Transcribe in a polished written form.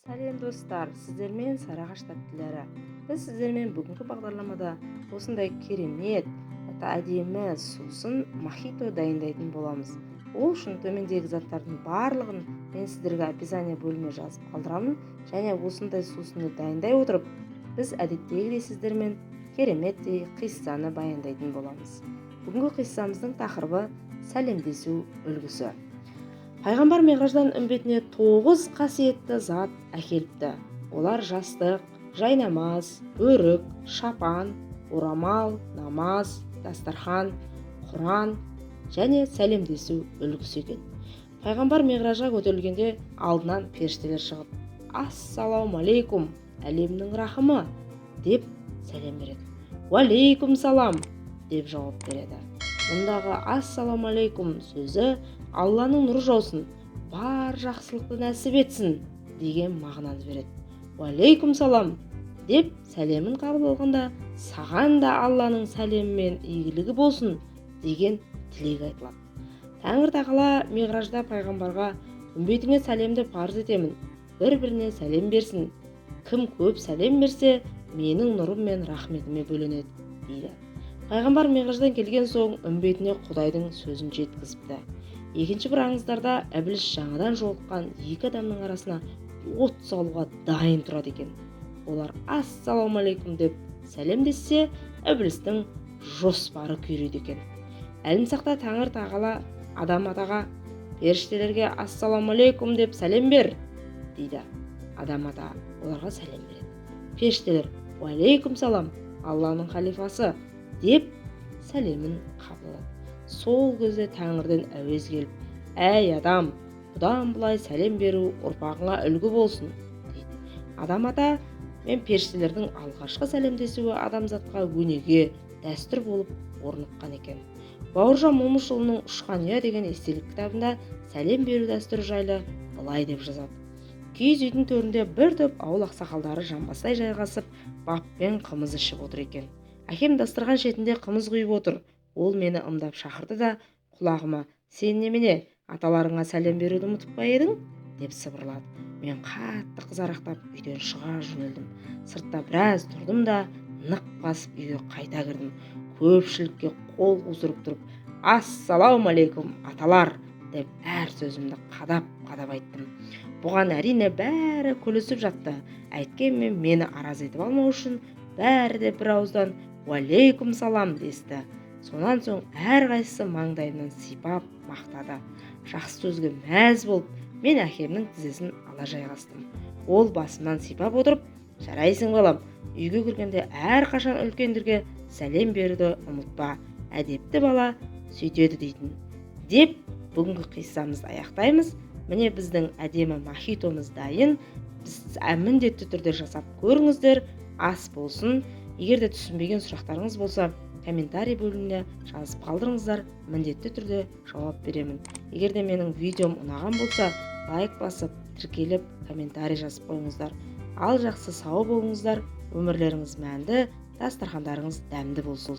Сәлем, достар! Сіздермен «Сарыағаш тәттілері». Біз сіздермен бүгінгі бағдарламада осындай керемет, әдемі сусын мохито дайындайтын боламыз. Ол үшін төмендегі заттардың барлығын мен сіздерге описание бөліміне жазып қалдырамын. Және осындай сусынды дайындай отырып, біз әдеттегідей сіздермен кереметтей қиссаны баяндайтын боламыз. Бүгінгі қиссамыздың тақырыбы – сәлемдесу үлгісі. Пайғамбар миғраждан үмбетіне тоғыз қасиетті зат әкеліпті. Олар: жастық, жайнамаз, бөрік, шапан, орамал, намаз, дастархан, Құран және сәлемдесу үлгісі екен. Пайғамбар миғражға көтерілгенде, алдынан періштелер шығып, «Ассалаумағалейкум, әлемнің рахымы!» деп сәлем береді. «Уалейкум салам!» деп жауап береді. Мұндағы «ассалаумағалейкум» сөзі «Алланың нұры жаусын, бар жақсылықты нәсіп етсін» деген мағынаны береді. «Уалейкум салам» деп сәлемін қабыл алғанда, «Саған да Алланың сәлемі мен игілігі болсын» деген тілек айтылады. Тәңір тағала миғражда пайғамбарға: «Үмбетіңе сәлемді парыз етемін, бір біріне сәлем берсін. Кім көп сәлем берсе, менің нұрым мен рахметіме бөленеді», – дейді. Пайғамбар миғраждан келген соң, үмбетіне Құдайдың сөзін жеткізіпті. Екінші бір аңыздарда Ібіліс жаңадан жолыққан екі адамның арасына от салуға дайын тұрады екен. Олар «Ассалаумағалейкум» деп сәлемдессе, Ібілістің жоспары күйрейді екен. Әлімсақта Тәңір тағала Адам атаға: «Періштелерге „Ассалаумағалейкум“ деп сәлем бер», – дейді. Адам ата оларға сәлем береді. Періштелер «Уалейкум салам, Алланың халифасы!» деп сәлемін қабыл алады. Сол кезде Тәңірден әуез келіп: «Әй, адам, бұдан былай сәлем беру ұрпағыңа үлгі болсын», – дейді. Адам ата мен періштелердің алғашқы сәлемдесуі адамзатқа өнеге, дәстүр болып орныққан екен. Бауыржан Момышұлының «Ұшқан ұя» деген естелік кітабында сәлем беру дәстүрі жайлы былай деп жазады: «Киіз үйдің төрінде бір топ ауыл ақсақалдары жамбастай жайғасып, баппен қымыз ішіп отыр екен. Әкем дастархан шетінде қымыз құйып отыр. Ол мені ымдап шақырды да, құлағыма: „Сен немене, аталарыңа сәлем беруді ұмытып па едің?“ – деп сыбырлады. Мен қатты қызарақтап, үйден шыға жөнелдім. Сыртта біраз тұрдым да, нық басып үйге қайта кірдім. Көпшілікке қол қусырып тұрып, „Ассалаумағалейкум, аталар!“ деп әр сөзімді қадап қадап айттым. Бұған, әрине, бәрі күлісіп жатты. Әйткенмен мені араз етіп алмау үшін бәрі де бір ауыздан «Уалейкум салам» десті. Сонан соң әрқайсысы маңдайымнан сипап мақтады. Жақсы сөзге мәз болып, мен әкемнің тізесін ала жайғастым. Ол басымнан сипап отырып: „Жарайсың, балам. Үйге кіргенде әрқашан үлкендерге сәлем беруді ұмытпа. Әдепті бала сөйтеді», – дейтін деп, бүгінгі қиссамызды аяқтаймыз. Міне, біздің әдемі мохитомыз дайын. Біз міндетті түрде жасап көріңіздер. Ас болсын! Егер де түсінбеген сұрақтарыңыз болса, комментарий бөліміне жазып қалдырыңыздар, міндетті түрде жауап беремін. Егер де менің видеом ұнаған болса, лайк басып, тіркеліп, комментарий жазып қойыңыздар. Ал жақсы, сау болыңыздар! Өмірлеріңіз мәнді, дастархандарыңыз дәмді болсын!